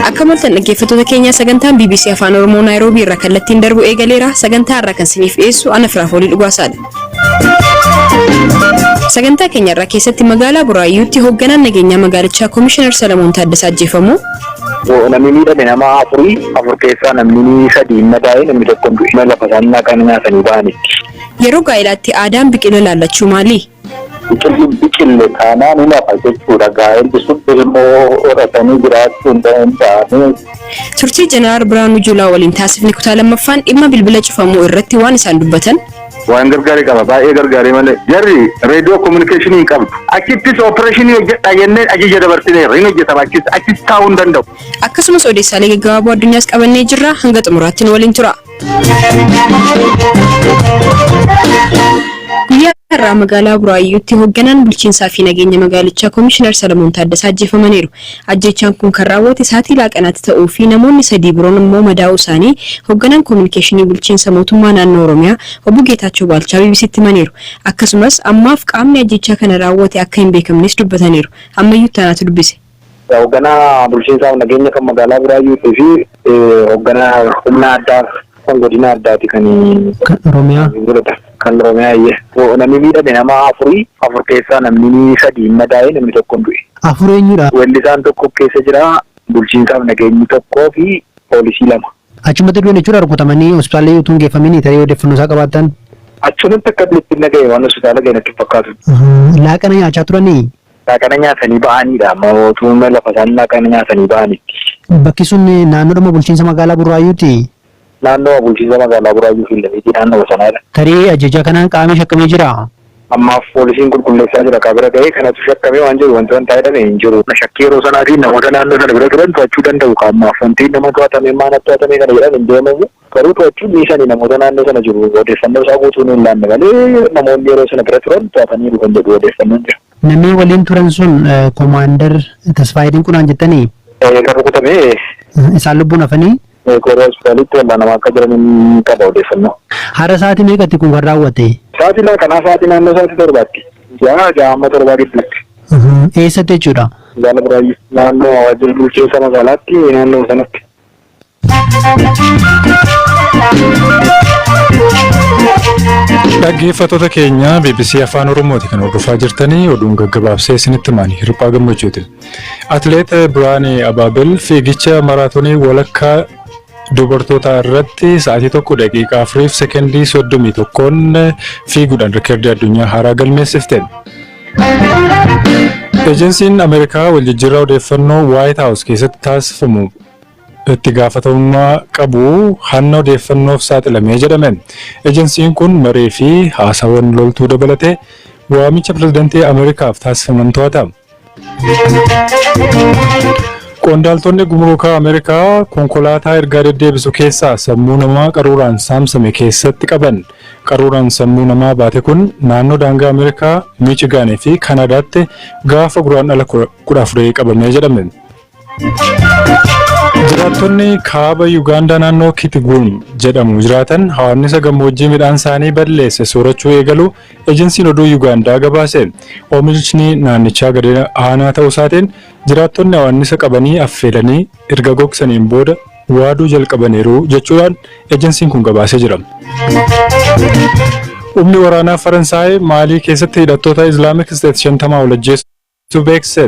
Akka maltan dhaggeeffattoota keenya, sagantaan BBC Afaan Oromoo Naayiroobii irraa kallattiin darbu eegaleera. Sagantaa irraa kan isiniif dhiyeessu ana Firaafoolii Dhugaasaadha. Sagantaa keenya irraa keessatti magaalaa Buraayyuutti hoogganaan nageenyaa magaalichaa Komishinar Salamoon Taaddasaa ajjeefamuu. Namni miidhame nama afurii, afur keessaa namni sadi madaa'e, namni tokko hin du'e, lafa isaan naqan nyaatanii ba'anitti. Yeroo gaa'ilaatti aadaan biqila laallachuu maali? Biqilli biqille taanaan hin hafa jechuudha. Gaa'elli sun ilmoo horatanii jiraachuu hin danda'anii. Turtii Jeneraal Biraanuu Juulaa waliin taasifne kutaa lammaffaan dhimma bilbila cufamuu irratti waan isaan dubbatan. Waan gargaaree qaba, baay'ee gargaaree malee jarri reediyoo communication hin qabdu. Achittis operation hojjedha jennee ajaja dabarsineerra, hin hojjetama, achis taa'uu hin danda'u. Akkasumas odeessaalee gaggabaaboo addunyaas qabannee jirra, hanga xumuraatti nu waliin tura. Guyyaa har'aa magaalaa Buraayyuutti hoogganaan bulchiinsaa fi nageenya magaalichaa Komishinar Salamoon Taaddasaa ajjeefamaniiru. Ajjeechaan kun kan raawwate sa'aatii laaqanaatti ta'uu fi namoonni sadii biroon immoo madaa'uu isaanii hoogganaan kominikeeshinii bulchiinsa mootummaa naannoo Oromiyaa obbo Geetaachoo Baalchaa BBCtti himaniiru. Akkasumas ammaaf qaamni ajjeechaa kana raawwate akka hin beekamnes dubbataniiru. Ammayyuu Ittaanaatu dubbise. Hoogganaa bulchiinsaa fi nageenya kan magaalaa Buraayyuutii fi hoogganaa humna addaa kan godina addaati kan Kan Oromiyaa. Kan Oromiyaa iyyee. Namni miidhame nama afurii, afur keessaa namni sadi madaa'e, namni tokko hin du'e. Afur eenyudha? Weellisaan tokko keessa jira, bulchiinsaaf nageenyi tokkoo fi poolisii lama. Achumatti du'an jechuudha, rukutamanii hospitaalli utuu hin geeffamini, tarii odeeffannoo isaa qabaattan. Achumatti akka itti naga'e waan hospitaala ga'e natti fakkaatu. Laaqana nyaachaa turanii? Laaqana nyaatanii ba'aniidha. Mootummaa lafa isaan laaqana nyaatanii ba'anitti. Bakki sun naannoodhuma bulchiinsa magaalaa Buraayyuuti. Naannoo bulchiinsa magaalaa Buraayyuu fi Lamiitii naannoo sanaadha. Tarii ajjechaa kanaan qaamni shakkamee jira? Ammaaf poolisiin qulqulleessaa jira. Qabira ga'ee kanatu shakkamee waan jiru wanti wanta jedhame hin jiru. Shakkii yeroo sanaatiin namoota naannoo sana bira turan to'achuu danda'u. Ammaaf wanti nama to'atame maana to'atame kana jedhan hin deemamu. Garuu to'achuun dhiisanii namoota naannoo sana jiru odeeffannoo isaa guutuu hin laanne malee namoonni yeroo sana bira turan to'ataniiru kan jedhu odeeffannoon jira. Namni waliin turan sun Komaander Tasfaayee Dinqunaan jettanii? Kan rukutame. Isaan lubbuun hafanii? Kooriyaa hospitaalitti wal'aanamaa akka jiran hin qaba odeeffannoo. Har'a sa'aatii meeqatti kun kan raawwate? Sa'aatii kanaa sa'aatii naannoo sa'aatii 7tti. 6 amma 7 gidduutti. Eessatti jechuudha? Magaalaa Buraayyuu naannoo waajjira bulchiinsa magaalaatti naannoo sanatti. Dhaggeeffattoota keenya, BBC Afaan Oromooti kan hordofaa jirtanii, oduun gaggabaabsee isinitti himan Hirphaa Gammachuuti. Atileet Biraanee Abaabel fiigicha maraatoonii walakkaa dubartootaa irratti sa'aatii 1 daqiiqaa 4 sekendii 31n fiiguudhaan rikoordii addunyaa haaraa galmeessifte. Ejensiin Ameerikaa waljijjiirraa odeeffannoo White House keessatti taasifamu itti gaafatamummaa qabu hanna odeeffannoof saaxilamee jedhame. Ejensiin kun maree fi haasawwan loltuu dabalatee waamicha pirezidantii Ameerikaaf taasifaman to'ata. Qondaaltonni gumruukaa Ameerikaa konkolaataa ergaa deddeebisu keessaa sammuu namaa qaruuraan saamsame keessatti qaban. Qaruuraan sammuu namaa baate kun naannoo daangaa Ameerikaa Miichigaanii fi Kanaadaatti gaafa Guraandhala 14 qabamee jedhame. Jiraattonni kaaba Yuugaandaa naannoo Kitgum jedhamu jiraatan hawaannisa gammoojjii midhaan isaanii balleesse soorachuu eegalu ejensiin oduu Yuugaandaa gabaase. Oomishni naannichaa gadi aanaa ta'uu isaatiin jiraattonni hawaannisa qabanii affeelanii erga gogsaniin booda waaduu jalqabaniiru jechuudhaan ejensiin kun gabaasee jira. Humni waraanaa Faransaay Maalii keessatti hidhattoota Islamic State 50 ol ajjeesuu beeksise.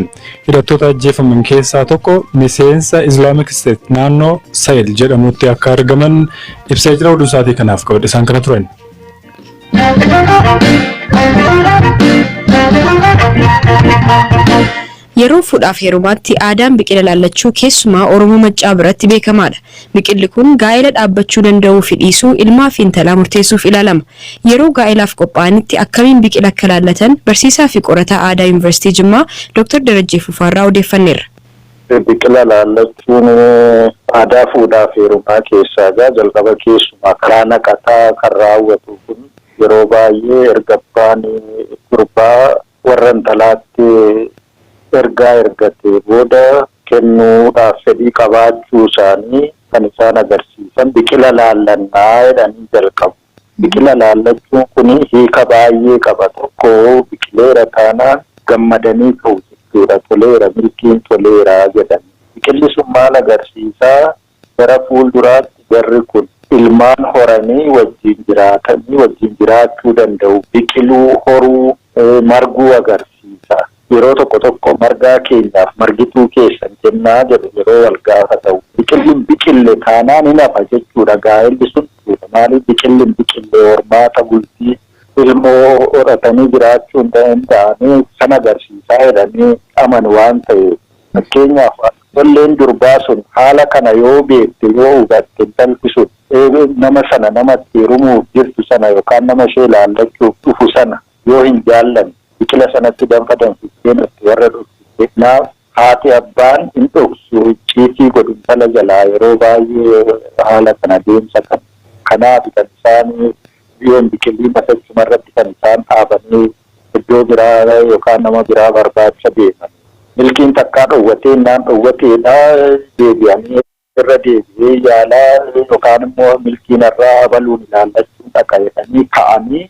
Hidhattoota ajjeefaman keessaa tokko miseensa Islamic State naannoo Sahel jedhamutti akka argaman ibsee jira. Oduu isaatii kanaaf qabadhe isaan kana turan. Yeroo fuudhaaf heerumaatti aadaan biqila laallachuu keessumaa Oromoo Maccaa biratti beekamaadha. Biqilli kun gaa'ela dhaabbachuu danda'uu fi dhiisuu ilmaa fi intalaa murteessuuf ilaalama. Yeroo gaa'elaaf qophaa'anitti akkamiin biqila akka laallatan barsiisaa fi qorataa aadaa Yuunivarsiitii Jimmaa Dr. Darajjee Fufaarraa odeeffanneerra. Biqila laallachuun aadaa fuudhaaf heerumaa keessaa gaa jalqaba keessumaa karaa naqataa kan raawwatu kun yeroo baay'ee erga abbaan gurbaa warra intalaatti ergaa ergatee booda kennuudhaaf fedhii qabaachuu isaanii kan isaan agarsiisan biqila laallannaa jedhanii jalqabu. Biqila laallachuun kun hiika baay'ee qaba. Tokko, biqileera taanaan Gammadanii ka'u jechuudha. Toleera, milkiin toleera jedhan. Biqilli sun maal agarsiisaa? Gara fuulduraatti jarri kun ilmaan horanii wajjin jiraatanii wajjin jiraachuu danda'u. Biqiluu, horuu, marguu agarsiisa. Yeroo tokko tokko margaa keenyaaf margituu keessan jennaa jedhu yeroo wal gaafatamu. Biqilli hin biqille taanaan hin hafa jechuudha. Gaa'elli sun maaliif biqilli hin biqille hormaata bultii ilmoo horatanii jiraachuu hin danda'anii san agarsiisaa jedhanii amanu waan ta'eef. Fakkeenyaaf, ijoolleen durbaa sun haala kana yoo beekte, yoo hubatte, intalli sun nama sana, namatti heerumuuf jirtu sana yookaan nama ishee ilaallachuuf dhufu sana yoo hin jaallanne, biqila sanatti danfa danfistee natti warra dhufte naaf haati abbaan hin dhoksu, icciitii godhu intala jalaa yeroo baay'ee haala kana deemsa kan. Kanaaf kan isaan biyyoon biqilii masachuma irratti kan isaan dhaabanii iddoo biraa yookaan nama biraa barbaacha deeman. Milkiin takkaa dhowwatee naan dhowwateedha, deebi'anii irra deebi'ee yaalaa yookaan immoo milkiin irraa abaluun ilaallachuun dhaqa jedhanii ka'anii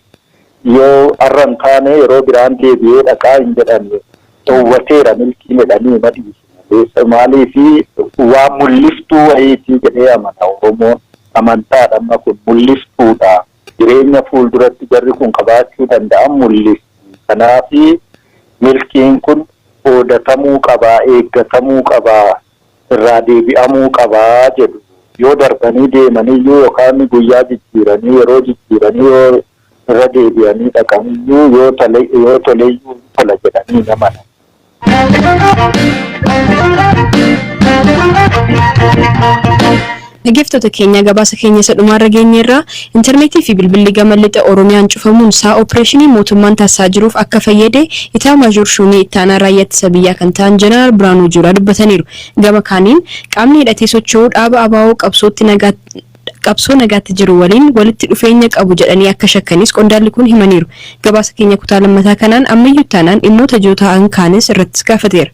yoo har'a hin taane yeroo biraan deebi'ee dhaqaa hin jedhani. Dhowwateera milkiin jedhanii madhiisu. Maaliifi waan mul'iftuu wayiitii jedhee amana Oromoon. Amantaadha, amma kun mul'iftuudha. Jireenya fuulduratti jarri kun qabaachuu danda'an mul'iftu. Kanaafi milkiin kun qoodatamuu qabaa, eeggatamuu qabaa, irraa deebi'amuu qabaa jedhu. Yoo darbanii deemaniyyuu yookaan guyyaa jijjiiranii, yeroo jijjiiranii yoo irra deebi'anii dhaqaniyyuu, yoo tole yoo toleyyuu tola jedhanii namana. Dhaggeeffattoota keenya, gabaasa keenya isa dhumaarra geenyeerra. Intarneetii fi bilbilli gama lixa Oromiyaan cufamuun isaa opereeshinii mootummaan taasisaa jiruuf akka fayyade Itaamaajoor Shuumii Ittaanaa Raayyaa Ittisa Biyyaa kan ta'an Jeneraal Biraanuu Juulaa dubbataniiru. Gama kaaniin qaamni hidhatee socho'uu dhaaba ABO qabsootti nagaa qabsoo nagaatti jiru waliin walitti dhufeenya qabu jedhanii akka shakkanis qondaalli kun himaniiru. Gabaasa keenya kutaa lammataa kanaan ammayyuu taanaan dhimmoota ijoo ta'an kaanis irrattis gaafateera.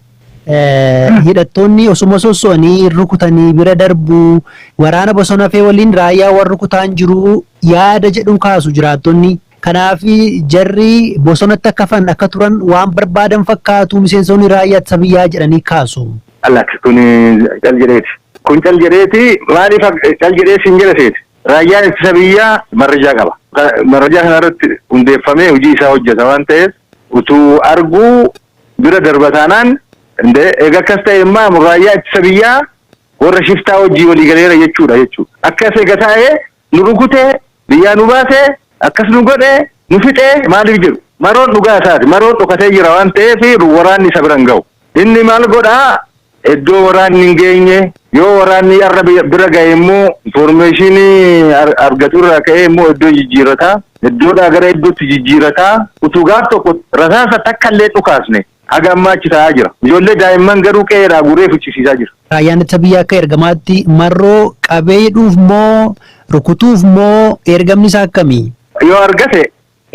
Hidhattoonni osuma sosso'anii rukutanii bira darbuu, waraana bosona fee waliin raayyaa warra rukutaan jiru yaada jedhuun kaasu jiraattonni. Kanaaf jarri bosonatti akka hafan, akka turan waan barbaadan fakkaatu miseensonni raayyaa ittisa biyyaa jedhanii kaasu. Lakki, kun cal jedheeti. Kun cal jedheeti. Maaliif cal jedhee siin jedha seeti? Raayyaan ittisa biyyaa marrajaa qaba. Marrajaa kana irratti hundeeffamee hojii isaa hojjeta waan ta'eef, utuu arguu bira darba taanaan, egaa akkas ta'e immoo raayyaa ittisa biyyaa warra shiftaa hojii walii galeera jechuudha. Akkas egaa ta'ee nu rukutee biyyaa nu baasee akkas nu godhee nu fixee maaliif jedhu? Maroon dhugaa isaati. Maroon dhokatee jira waan ta'eef waraanni isa bira hin ga'u. Inni maal godhaa? Iddoo waraanni hin geenye, yoo waraanni har'a bira ga'e immoo information argatu irraa ka'ee immoo iddoo jijjiirataa. Iddoodhaa gara iddootti jijjiirataa. Utuu gaaf tokko rasaasa takka illee dhukaasne haga ammaa achi taa'aa jira. Ijoollee daa'imman garuu qe'eedhaa guuree fichisiisaa jira. Raayyaan ittisa biyyaa akka ergamaatti marroo qabee hidhuuf moo rukutuuf moo ergamni isaa akkamii? Yoo argate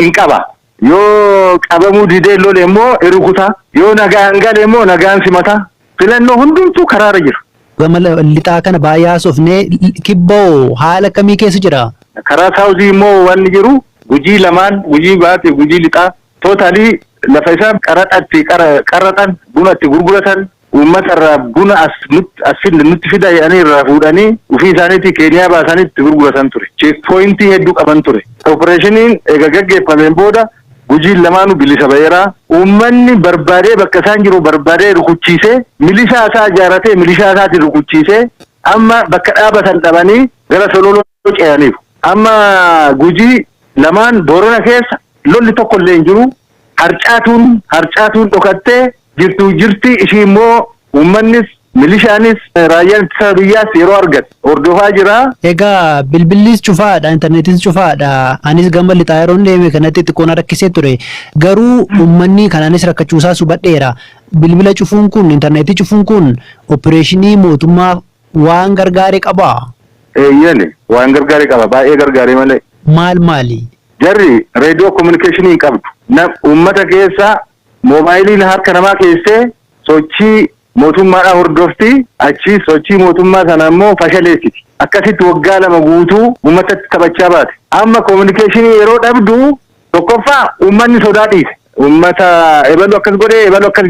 hin qaba. Yoo qabamuu didee lole immoo hin rukuta. Yoo nagaan gale immoo nagaan simata. Filannoo hundumtuu karaarra jira. Gama lixaa kana baay'ee haasofnee, kibboo haala akkamii keessa jira? Karaa south immoo wanni jiru, Gujii lamaan, Gujii baatee Gujii lixaa, totally lafa isaan qaraxatti qaraxan, buna itti gurguratan, uummata irraa buna as nutti as finne nutti fida jedhanii irraa fuudhanii ofii isaaniitii Keeniyaa baasanii itti gurguratan ture. Checkpoint hedduu qaban ture. Opereeshiniin eega gaggeeffameen booda Gujiin lamaanuu bilisa ba'eera. Uummanni barbaadee bakka isaan jiru barbaadee rukuchiisee, milishaa isaa ijaaratee milishaa isaatiin rukuchiisee, amma bakka dhaabatan dhabanii gara Sololoo ce'aniiru. Amma Gujii lamaan Boorana keessa lolli tokko illee hin jiru. Harcaatuun dhokattee jirtu jirti. Ishii immoo uummannis milishaanis raayyaan ittisa biyyaas yeroo argate hordofaa jira. Egaa bilbillis cufaadha, intarneetis cufaadha. Anis gama lixaa yeroon deeme kanatti xiqqoo na rakkisee ture. Garuu uummanni kanaanis rakkachuusaas hubadheera. Bilbila cufuun kun, intarneetii cufuun kun opereeshinii mootummaa waan gargaare qabaa? Eeyyani, waan gargaare qaba, baay'ee gargaare malee. Maal maali? Jarri reediyoo communication hin qabdu. Uummata keessa moobaayiliin harka namaa keessee sochii mootummaadhaa hordofti, achi sochii mootummaa sana immoo fashaleessiti. Akkasitti waggaa 2 guutuu uummatatti taphachaa baate. Amma communication yeroo dhabdu, tokkoffaa uummanni sodaa dhiise. Uummata ebalu akkas godhe, ebalu akkas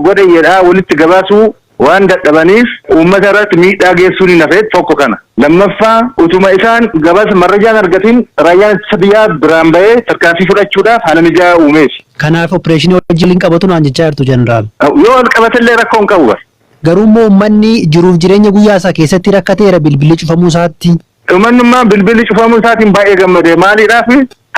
godhe jedhaa walitti gabaasuu waan dadhabaniif uummata irratti miidhaa geessuun hin hafeet tokko kana. Lammaffaa, utuma isaan gabaasa marrajaan argatin raayyaan ittisa biyyaa biraan bahee tarkaanfii fudhachuudhaaf haala mijaa'aa uumeef. Kanaaf opereeshinii wajjin qabatu naan jechaa jirtu, jeneraal. Yoo wal qabatellee rakkoo hin qabu bar. Garuu immoo uummanni jiruuf jireenya guyyaa isaa keessatti rakkateera bilbilli cufamuu isaatti. Uummanni bilbilli cufamuu isaatiin baay'ee gammade. Maaliidhaaf?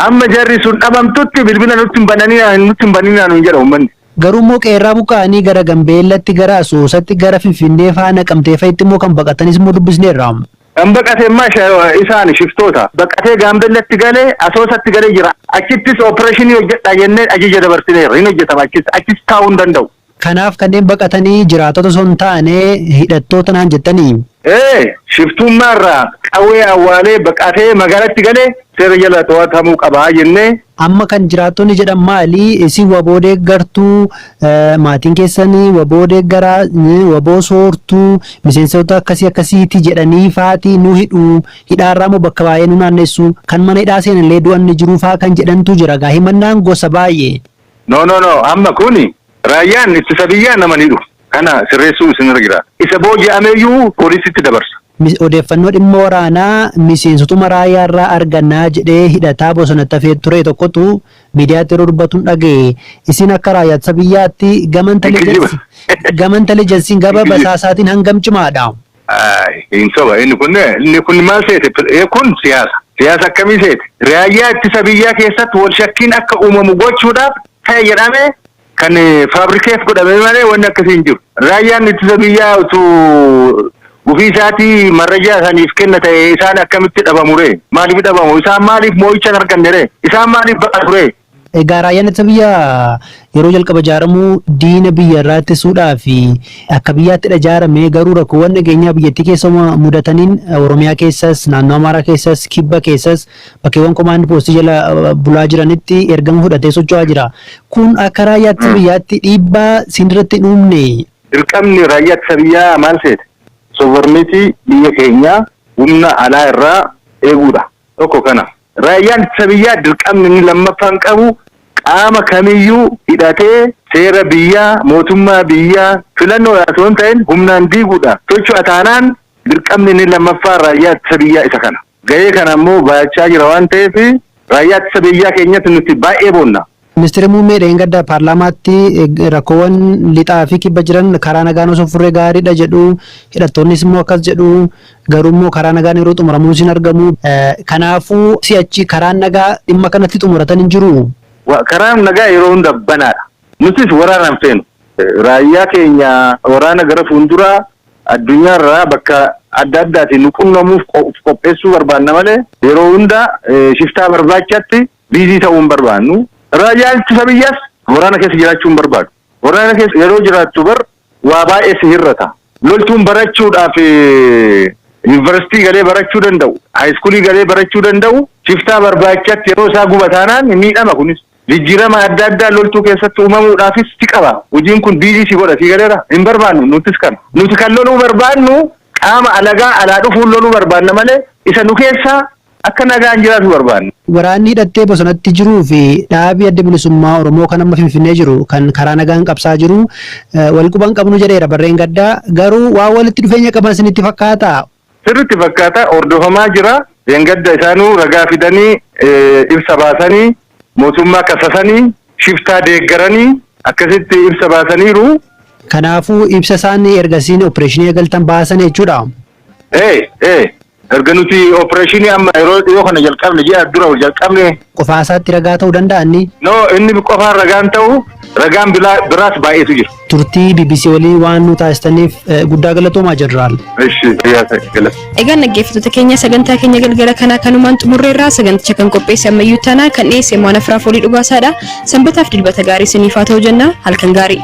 Hamma jarri sun dhabamtutti bilbila nutti hin bananii, nutti hin baninaa nuun jedha uummanni. Garuu immoo qeerraa buqqa'anii gara Gambeellatti, gara Asoosatti, gara Finfinnee faa, Naqamtee fa'itti immoo kan baqatanis immoo dubbisneerra. Kan baqate immoo isaan shiftoota. Baqatee Gaambellatti galee, Asoosatti galee jira. Achittis opereeshinii hojjedhaa jennee ajaja dabarsineerra. Hin hojjetama achis. Achis taa'uu hin danda'u. Kanaaf kanneen baqatanii jiraatota osoo hin taane hidhattoota naan jettanii. Ee, shiftummaarraa qawwee awwaalee baqatee magaalatti galee seera jala to'atamuu qabaa jennee. Amma kan jiraattonni jedhan maali? Isin WBO deeggartuu, maatiin keessanii WBO deeggaraa, WBO soortuu, miseensota akkasii akkasiiti jedhanii faatii nu hidhu, hidhaarraa immoo bakka baay'ee nu naannessu, kan mana hidhaa seenallee du'an ni jiru faa kan jedhantu jira. Gaa himannaan gosa baay'ee. No, no, no, amma kuni raayyaan ittisa biyyaa nama ni dhufu. Kana sirreessuu isinirra jira. Isa booji'ameeyyuu poolisitti dabarsa. Odeeffannoo dhimma waraanaa miseensotuma raayyaarraa argannaa jedhee hidhataa bosonatti hafee ture tokkotu miidiyaatti yeroo dubbatuun dhaga'e. Isin akka raayyaa ittisa biyyaatti gama intelligensiin, gama basaasaatiin hangam cimaadha? Hin soba inni kun. Maal seete? Kun siyaasa. Siyaasa akkamii seete? Raayyaa ittisa biyyaa keessatti wal shakkiin akka uumamu gochuudhaaf ta'e jedhamee kan fabricate godhame malee wanni akkasii hin jiru. Raayyaan ittisa biyyaa utuu ofii isaatii marrajaa saniif kenna ta'e isaan akkamitti dhabamu ree? Maaliif dhabamu? Isaan maaliif moo'icha hin arganne ree? Isaan maaliif baqatu ree? Egaa raayyaan ittisa biyyaa yeroo jalqaba ijaaramuu diina biyya irraa ittisuudhaa fi akka biyyaatti ijaarame, garuu rakkoowwan nageenyaa biyyattii keessa mudataniin Oromiyaa keessas, naannoo Amaaraa keessas, Kibba keessas bakkeewwan komaandi poostii jala bulaa jiranitti ergama fudhatee socho'aa jira. Kun akka raayyaa ittisa biyyaatti dhiibbaa isin irratti hin uumne? Dirqamni raayyaa ittisa biyyaa maal seete? Sovereignty biyya keenyaa humna alaa irraa eeguudha. Tokko kana. Raayyaan ittisa biyyaa dirqamni inni lammaffaan qabu qaama kamiyyuu hidhatee seera biyyaa, mootummaa biyyaa filannoodhaan osoo hin ta'in humnaan diiguudha. Socho'a taanaan dirqamni inni lammaffaa raayyaa ittisa biyyaa isa kana. Gahee kana immoo baachaa jira waan ta'eef raayyaa ittisa biyyaa keenyatti nuti baay'ee boonna. Ministeerri muummee dheengadda paarlaamaatti rakkoowwan lixaa fi kibba jiran karaa nagaan osoo furree gaariidha jedhu, hidhattoonnis immoo akkas jedhu, garuu immoo karaa nagaan yeroo xumuramuun sin argamu. Kanaafuu si'achi karaan nagaa dhimma kanatti xumuratan hin jiru. Karaan nagaa yeroo hunda banaadha. Nutis waraana hin feenu. Raayyaa keenya waraana gara fuulduraa addunyaarraa bakka adda addaatiin nu qunnamuuf qopheessuu barbaanna malee yeroo hunda shiftaa barbaachatti busy ta'uu hin barbaannu. Raayyaan ittisa biyyaas waraana keessa jiraachuu hin barbaadu. Waraana keessa yeroo jiraattu bar waa baay'ee si hir'ata. Loltuun barachuudhaaf yuunivarsiitii galee barachuu danda'u, high schoolii galee barachuu danda'u, shiftaa barbaachatti yeroo isaa gubataanaan miidhama kunis. Jijjiirama adda addaa loltuu keessatti uumamuudhaafis si qaba. Hojiin kun busy si godha, si galeera. Hin barbaannu nutis kana. Nuti kan loluu barbaannu qaama alagaa alaa dhufuun loluu barbaanna malee isa nu keessaa akka nagaan jiraatu barbaanna. Waraanni hidhattee bosonatti jiruu fi dhaabii Adda Bilisummaa Oromoo kan amma Finfinnee jiru kan karaa nagaan qabsaa jiru wal quban qabnu jedheera barreen gaddaa, garuu waan walitti dhufeenya qaban isinitti fakkaata? Sirriitti fakkaata, hordofamaa jira. Dheengadda isaanuu ragaa fidanii ibsa baasanii, mootummaa kasasanii, shiftaa deeggaranii akkasitti ibsa baasaniiru. Kanaafuu ibsa isaan ergasiin opereeshinii eegaltan baasan jechuudha. Ee, erga nuti opereeshinii amma yeroo dhiyoo kana jalqabne, ji'a dura jalqabne. Qofaasaatti ragaa ta'uu danda'anni. No, inni qofaan ragaan ta'u, ragaan biraas baay'eetu jira. Turtii BBC waliin waan nu taasistaniif guddaa galatoomaa, jeneraal. Ishi, galata. Egaan dhaggeeffattoota keenya, sagantaa keenya galgala kanaa kanumaan xumurreerraa. Saganticha kan qopheesse Ammayyuu Taanaa, kan dhiyeesse Mo'ana Firaafoolii Dhugaasaadha. Sanbataaf Dilbata gaarii isiniif haa ta'u jenna. Halkan gaarii.